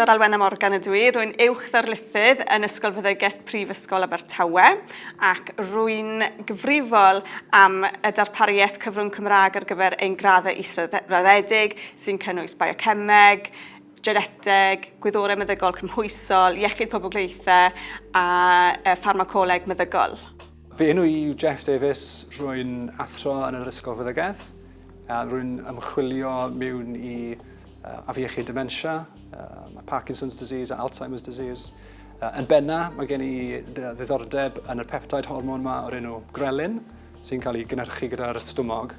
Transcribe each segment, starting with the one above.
Doctor Alwena Morgan ydw i, rwy'n uwch ddarlithydd yn Ysgol Feddygaeth Prifysgol Abertawe ac rwy'n gyfrifol am y darpariaeth cyfrwng Cymraeg ar gyfer ein graddau israddedig sy'n cynnwys biocemeg, geneteg, gwyddorau meddygol cymhwysol, iechyd poblogaethau a ffarmacoleg meddygol. Fy enw i yw Jeff Davies, rwy'n athro yn yr Ysgol Feddygaeth. Rwy'n ymchwilio mewn i afiechyd dementia, Parkinson's disease a Alzheimer's disease. Yn benna, mae gen i ddiddordeb yn yr peptide hormon yma o'r enw ghrelin, sy'n cael ei gynhyrchu gyda'r stumog.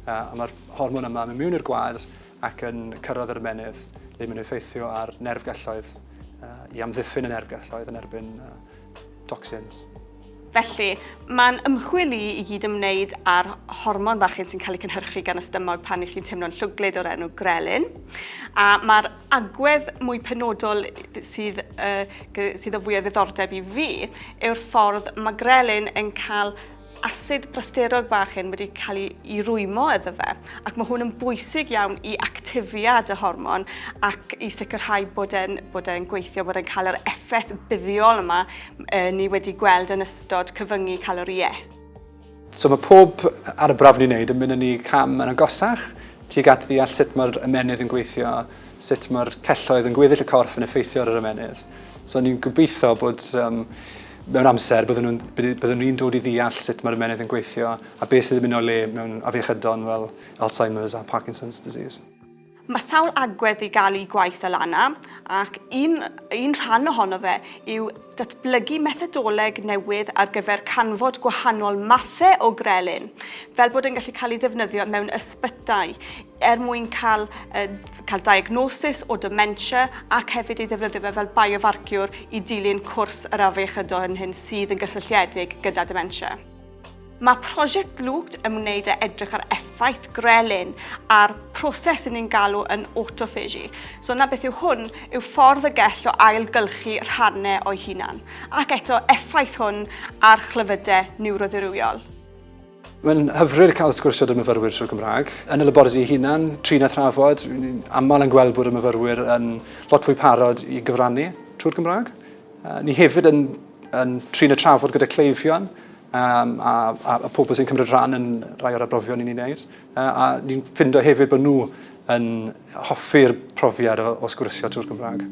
A mae'r hormon yma yn mynd mewn i'r gwaed ac yn cyrraedd yr ymennydd, le mae'n effeithio ar nerfgelloedd i amddiffyn y nerfgelloedd yn erbyn toxins. Felly, mae'n ymchwil i i gyd ymwneud â'r hormon bach hyn sy'n cael ei cynhyrchu gan y stumog pan i chi'n teimlo'n llwglyd o'r enw ghrelin. A mae'r agwedd mwy penodol sydd, uh, sydd o fwy o ddiddordeb i fi yw'r ffordd mae ghrelin yn cael asid brasterog bach hyn wedi cael ei, ei rwymo iddo fe ac mae hwn yn bwysig iawn i actifiad y hormon ac i sicrhau bod e'n bod e'n gweithio, bod e'n cael yr effaith buddiol yma e, ni wedi gweld yn ystod cyfyngu calorïau. So mae pob arbrawf ni'n neud yn mynd â ni cam yn agosach tuag at ddeall sut mae'r ymennydd yn gweithio, sut mae'r celloedd yn gweddill y corff yn effeithio ar yr ymennydd. So ni'n gobeithio bod um, mewn amser byddwn nhw'n byddwn ni'n dod i ddeall sut mae'r ymennydd yn gweithio a beth sydd yn mynd o'i le mewn afiechydon fel Alzheimer's a Parkinson's disease. Mae sawl agwedd i gael i gwaith Alana ac un, un rhan ohono fe yw datblygu methodoleg newydd ar gyfer canfod gwahanol mathau o grelin fel bod yn gallu cael ei ddefnyddio mewn ysbytai er mwyn cael, uh, cael diagnosis o dementia ac hefyd ei ddefnyddio fe fel biofarciwr i dilyn cwrs yr afiechydon hyn sydd yn gysylltiedig gyda dementia. Mae prosiect Glwt ymwneud â edrych ar effaith grelin a'r proses yn ni'n galw yn autophagy. So na beth yw hwn yw ffordd y gell o ailgylchu rhannau o'i hunan. Ac eto effaith hwn ar chlefydau niwroddirywiol. Mae'n hyfryd cael sgwrsio 'da myfyrwyr trwy'r Gymraeg. Yn y labordy ei hunan, trin a thrafod, ni'n aml yn gweld bod y myfyrwyr yn lot fwy parod i gyfrannu trwy'r Gymraeg. Ni hefyd yn, yn trin a trafod gyda cleifion um, a, a, a pobl sy'n cymryd rhan yn rhai o'r arbrofion ni'n ei wneud. Uh, a ni'n ffindo hefyd bod nhw yn hoffi'r profiad o, o sgwrsio trwy'r Gymraeg.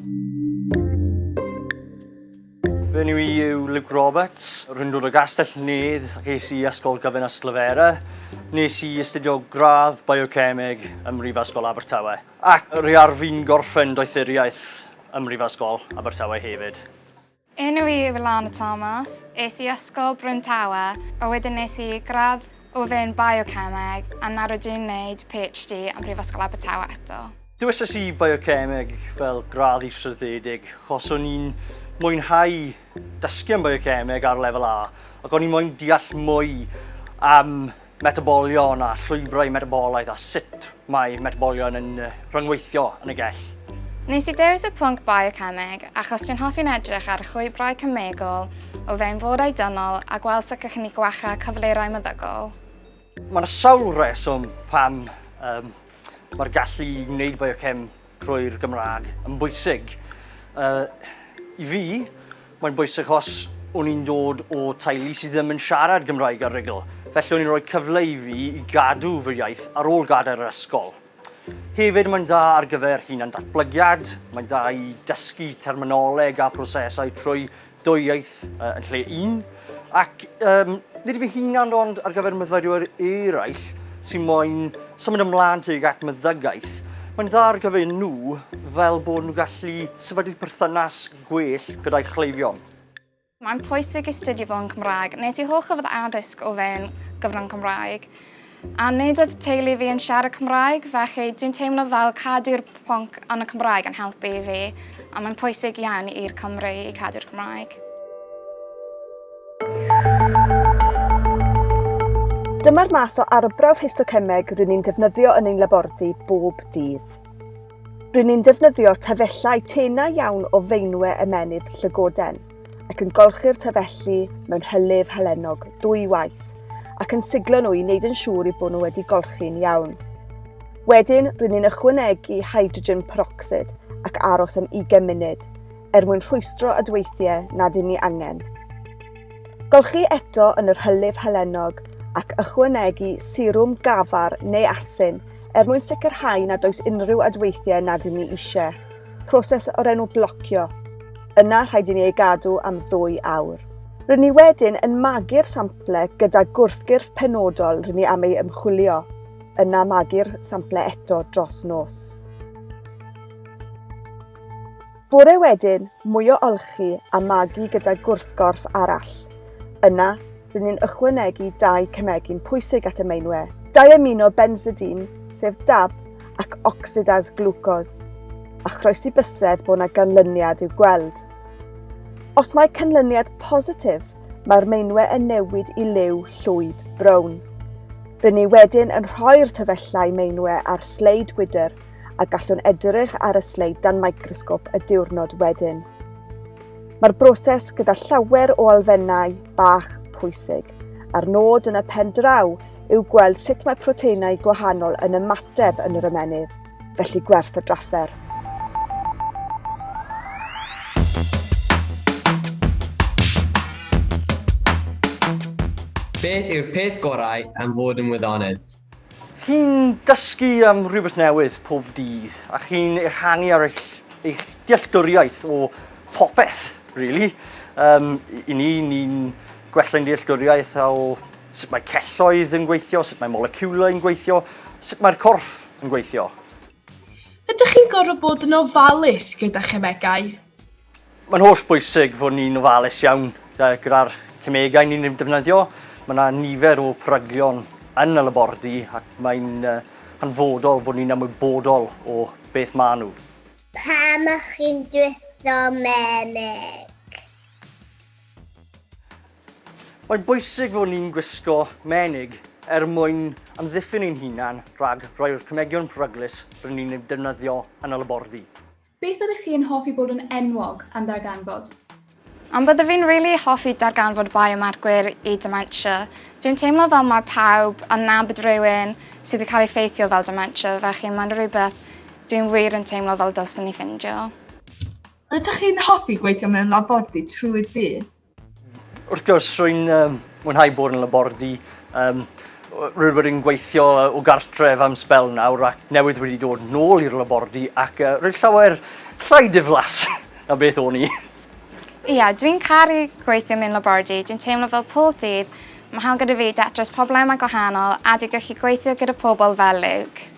Fy enw i yw Luke Roberts, rwy'n dod o Gastell Nedd ac es i Ysgol Gyfun Ysglyfera. Nes i astudio gradd biocemeg ym Mhrifysgol Abertawe. Ac rwy ar fin gorffen doethuriaeth ym Mhrifysgol Abertawe hefyd. Enw i yw Lana Thomas, es i Ysgol Bryn Tawe a wedyn nes i gradd o fewn biocemeg a nawr rydw i'n wneud PhD yn Prifysgol Abertawe eto. Dewisais i biocemeg fel gradd israddedig achos o'n i'n mwynhau dysgu am biocemeg ar lefel A ac o'n i'n moyn deall mwy am metabolion a llwybrau metabolaidd a sut mae metabolion yn rhyngweithio yn y gell. Nes i dewis y pwnc biocemeg achos dwi'n hoffi'n edrych ar llwybrau cemegol o fewn fodau dynol a gweld sut gallwn ni gwella cyflyrau meddygol. Mae yna sawl rheswm pam um, mae'r gallu i wneud biochem trwy'r Gymraeg yn bwysig. Uh, I fi, mae'n bwysig os o'n i'n dod o teulu sydd ddim yn siarad Gymraeg ar rigl. Felly o'n i'n rhoi cyfle i fi i gadw fy iaith ar ôl gadael yr ysgol. Hefyd mae'n dda ar gyfer hunan datblygiad, mae'n dda i dysgu terminoleg a prosesau trwy dwy iaith uh, yn lle un. Ac um, nid i fi hunan ond ar gyfer myfyrwyr eraill sy'n moyn symud ymlaen tuag at meddygaeth, mae'n dda ar gyfer nhw fel bod nhw'n gallu sefydlu perthynas gwell gyda'i chleifion. Mae'n pwysig astudio fo yn Cymraeg. Nes i holl gyfnod addysg o fewn gyfrwng Cymraeg. A nid oedd teulu fi yn siarad Cymraeg, felly dwi'n teimlo fel cadw'r pwnc yn y Cymraeg yn helpu i fi, a mae'n pwysig iawn i'r Cymry i cadw'r Cymraeg. Dyma'r math o arbrawf histocemeg rŷn ni'n defnyddio yn ein labordy bob dydd. Rŷn ni'n defnyddio tafellau tenau iawn o feinwe ymennydd llygoden ac yn golchi'r tafelli mewn hylif halenog ddwy waith ac yn siglo nhw i wneud yn siŵr eu bod nhw wedi golchi'n iawn. Wedyn, rŷn ni'n ychwanegu hydrogen peroxide ac aros am ugain munud, er mwyn rhwystro adweithiau nad y'n ni angen. Golchi eto yn yr hylif halenog ac ychwanegu sirwm gafar neu asyn er mwyn sicrhau nad oes unrhyw adweithiau nad y'n ni eisiau. Proses o'r enw blocio. Yna rhaid i ni ei gadw am ddwy awr. Rŷn ni wedyn yn magu'r sample gyda gwrthgyrff penodol rŷn ni am ei ymchwilio. Yna magu'r sample eto dros nos. Bore wedyn, mwy o olchi a magu gyda gwrthgorff arall. Yna, rŷn ni'n ychwanegu dau cemegyn pwysig at y meinwe, diaminobenzidine, sef dab, ac ocsidase glwcos, a chroesi bysedd bod 'na ganlyniad i'w gweld. Os mae canlyniad positif, mae'r meinwe yn newid i liw llwyd brown. Rŷn ni wedyn yn rhoi'r tafellau meinwe ar sleid gwydr a gallwn edrych ar y sleid dan microsgop y diwrnod wedyn. Mae'r broses gyda llawer o elfennau bach pwysig, a'r nod yn y pen draw yw gweld sut mae proteinau gwahanol yn ymateb yn yr ymennydd, felly gwerth y drafferth. Beth yw'r peth gorau am fod yn wyddonydd? Chi'n dysgu am rhywbeth newydd pob dydd a chi'n ehangu ar eich, eich dealltwriaeth o popeth, really. Um, I ni, ni'n gwella'n dealltwriaeth o sut mae celloedd yn gweithio, sut mae moleciwlau yn gweithio, sut mae'r corff yn gweithio. Ydych chi'n gorfod bod yn ofalus gyda chemegau? Mae'n holl bwysig fod ni'n ofalus iawn gyda'r cemegau ni'n defnyddio. Mae yna nifer o peryglion yn y labordy ac mae'n hanfodol fod ni'n ymwybodol o beth maen nhw. Pam ych chi'n gwisgo menig? Mae'n bwysig fod ni'n gwisgo menig er mwyn amddiffyn ein hunan rhag rhai o'r cemegion peryglus rydyn ni'n eu defnyddio yn y labordy. Beth ydych chi'n hoffi bod yn enwog am ddarganfod? Ond bydde fi'n rili hoffi darganfod biomarcwyr i dementia. Dwi'n teimlo fel mae pawb yn nabod rhywun sydd wedi cael ei ffeithio fel dementia, felly mae'n rhywbeth dwi'n wir yn teimlo fel dylsen ni ffindio. Ydych chi'n hoffi gweithio mewn labordy trwy'r dydd? Wrth gwrs, rwy'n um, mwynhau bod yn labordy. Um, rwy wedi yn gweithio o gartref am sbel nawr ac newydd wedi dod nôl i'r labordy ac uh, rwy'n llawer llai diflas na beth o'n i. Ie, yeah, dwi'n caru gweithio mewn labordy. Dwi'n teimlo fel pob dydd mae hawl gyda fi datrys problemau gwahanol a dwi'n gallu gweithio gyda pobl fel Luke.